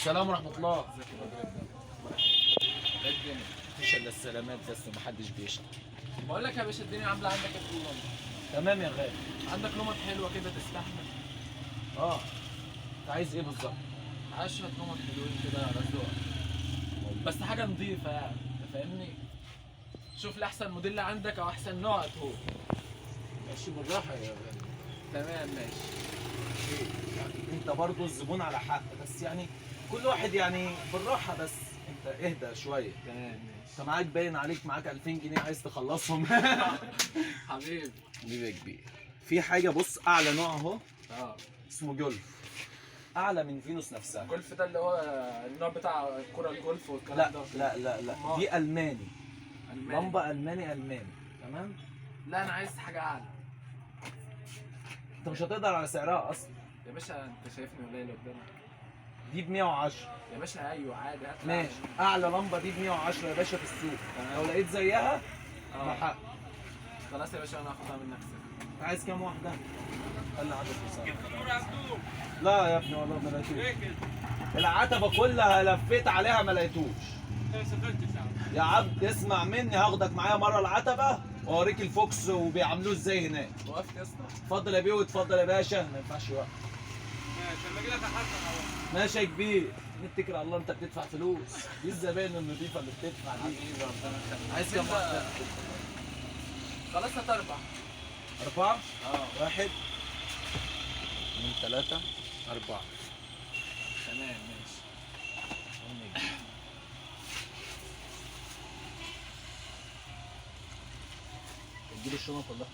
السلام ورحمة الله. ازيك يا راجل؟ ايه الدنيا؟ مفيش الا السلامات بس، ومحدش بيشتكي. بقول لك يا باشا، الدنيا عامله عندك ايه في اللمبة؟ تمام يا غالي. عندك لمط حلوة كده تستحمل؟ اه، انت عايز ايه بالظبط؟ عايز شوية لمط حلوين كده على ذوقك، بس حاجة نظيفة يعني، انت فاهمني؟ شوف لي احسن موديل عندك او احسن نوع هو. ماشي، بالراحة يا غالي. تمام ماشي. إيه؟ يعني انت برضو الزبون على حق، بس يعني كل واحد يعني بالراحة، بس انت اهدى شوية. تمام ماشي. انت معاك باين عليك معاك 2000 جنيه عايز تخلصهم. حبيبي. حبيبي يا كبير. في حاجة، بص، اعلى نوع اهو. اه. اسمه جولف، اعلى من فينوس نفسها. جولف ده اللي هو النوع بتاع الكرة الجولف والكلام لا ده؟ لا لا لا، أمال؟ دي الماني. ألماني. لمبة الماني الماني، تمام. لا انا عايز حاجة اعلى. انت مش هتقدر على سعرها اصلا. يا باشا انت شايفني قليل قدامك؟ دي ب 110. يا باشا ايوه عادي، هات لي ماشي. أعلى. اعلى لمبة دي ب 110 يا باشا في السوق. تمام. لو لقيت زيها اه. بحق. خلاص يا باشا، انا هاخدها منك سنة. انت عايز كام واحدة؟ خلي عدد وسام. لا يا ابني والله ما لقيتوش. العتبة كلها لفيت عليها ما لقيتوش. يا عبد اسمع مني، هاخدك معايا مرة العتبة واوريك الفوكس وبيعملوه ازاي هناك. وقفت يا اسطى. اتفضل يا بيه واتفضل يا باشا. ما ينفعش يوقف. ماشي، لما اجي لك احاسبك اهو. ماشي يا كبير، نتكل على الله. انت بتدفع فلوس، دي الزباين النظيفة اللي بتدفع دي. حبيبي ربنا يخليك. عايز كام واحدة؟ خلاص هات اربعة. أربعة؟ اه. واحد، اثنين، ثلاثة، أربعة. تمام ماشي. تجيب الشنط ولا؟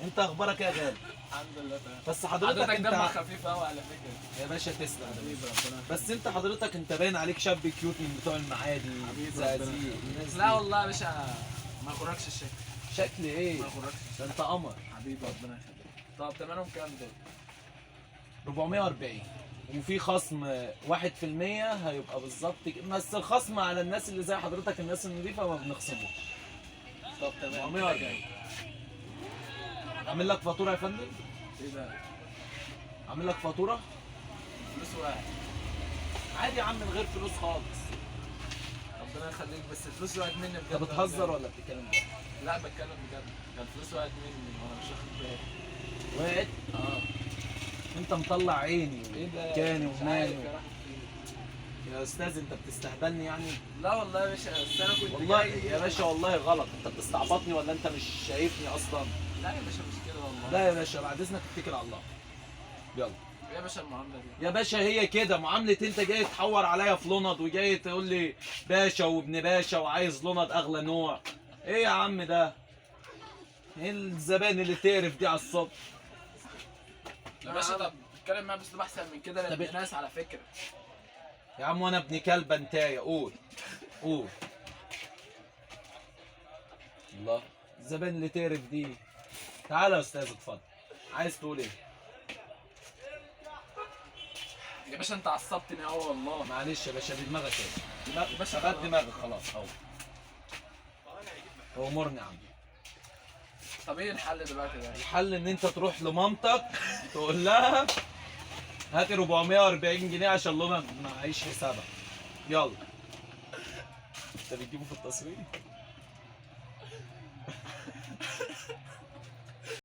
انت اخبارك ايه يا غالي؟ الحمد لله تمام. بس حضرتك حضرتك انت دمك خفيف قوي على فكرة. يا باشا تسلم. حبيبي ربنا. بس انت حضرتك انت باين عليك شاب cute من بتوع المعادي. حبيبي ربنا زقازيق، يخليك. الناس لا دي. والله يا باشا ما يغركش الشكل. شكل ايه؟ ما يغركش. ده انت قمر. حبيبي ربنا يخليك. طب تمنهم كام دول؟ 440، وفي خصم 1% هيبقى بالظبط بس الخصم على الناس اللي زي حضرتك، الناس النظيفة ما بنخصموش. طب تمام. 440. اعمل لك فاتورة يا فندم؟ ايه ده؟ اعمل لك فاتورة؟ فلوس وقعت. عادي يا عم، من غير فلوس خالص. ربنا يخليك، بس الفلوس وقعت مني بجد. انت بتهزر ولا بتتكلم بجد؟ لا بتكلم بجد، ده الفلوس وقعت مني وانا مش واخد بالي. وقعت؟ اه. انت مطلع عيني. ايه ده؟ كاني مش وماني. عارف يا راحت فين. يا استاذ انت بتستهبلني يعني؟ لا والله يا باشا، بس انا كنت والله جاي. يا باشا والله غلط. انت بتستعبطني ولا انت مش شايفني اصلا؟ لا يا باشا مش كده والله. لا يا باشا بعد اذنك اتكل على الله. يلا. يا باشا المعاملة دي. يا باشا هي كده معاملة؟ انت جاي تحور عليا في لند وجاي تقول لي باشا وابن باشا وعايز لند اغلى نوع. ايه يا عم ده؟ ايه الزبائن اللي تقرف دي على الصبح؟ يا باشا طب اتكلم معايا باسلوب احسن من كده، طب لان ناس على فكرة. يا عم وانا ابن كلب انتايا. قول قول. الله، الزبائن اللي تقرف دي. تعالى يا استاذ اتفضل، عايز تقول ايه؟ يا باشا انت عصبتني قوي والله. معلش يا باشا، دي دماغك ايه؟ يا باشا شغال دماغك خلاص اهو. امورني يا عم. طب ايه الحل دلوقتي ده؟ الحل ان انت تروح لمامتك تقول لها هاتي 440 جنيه عشان لونها معيش حسابها. يلا. انت بتجيبه في التصوير؟